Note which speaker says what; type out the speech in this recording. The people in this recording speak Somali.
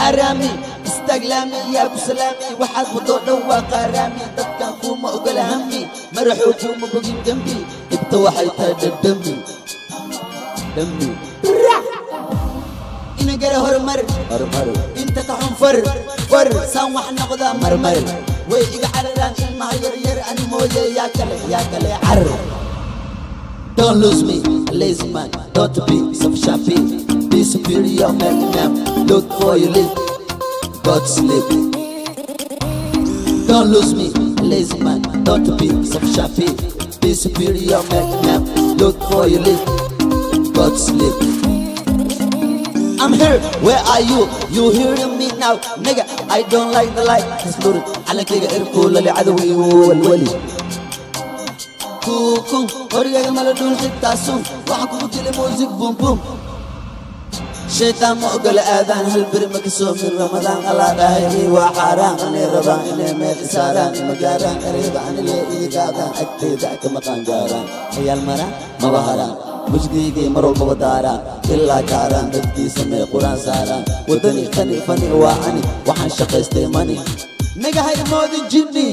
Speaker 1: Xaraami istaaglaami yaa ku salaami, waxaad wadoo dhan waa qaaraami. Dadkan kuuma ogola hami, madaxuu kuuma bogin dembi. Dhibta waxay tahay dhadhami dhami ina gara horumar horumar, inta ka xun far far saan wax noqdaa marmar. Way iga cararaan ilmaha yaryar, ani mooye yaa kale, yaa kale car. Don't lose me, a lazy man. Don't be self-sharpy. Be superior, man. Look for your live. Go to sleep. Don't lose me, a lazy man. Don't be self-sharpy. Be superior, man. Look for your live. Go to sleep. I'm here, where are you? You hearing me now, nigga? I don't like the light. Haslurin, calankayga irkuu lali cadowgii walwali. Kuukun, qorigayga mala dhuun xitaa sun. Waxaan kugu jilay music boom boom. Shaytaan ma ogola aadaan, hal beri ma ka soomin Ramadaan. Allaa dhahay waa xaaraan, anay rabaan inay meel isaaraan, ima gaaraan. Ereyada anile iga gaadaan, agteyda kama qaangaaraan. Ciyaal maraan maba haraan, musgiygay mar walbaba daaraan, ilaa kaaraan dadkiisa mee quraan saaraan. Wadani qani fani waa ani, waxaan shaqaystay mani. Nagahay moodin jinni.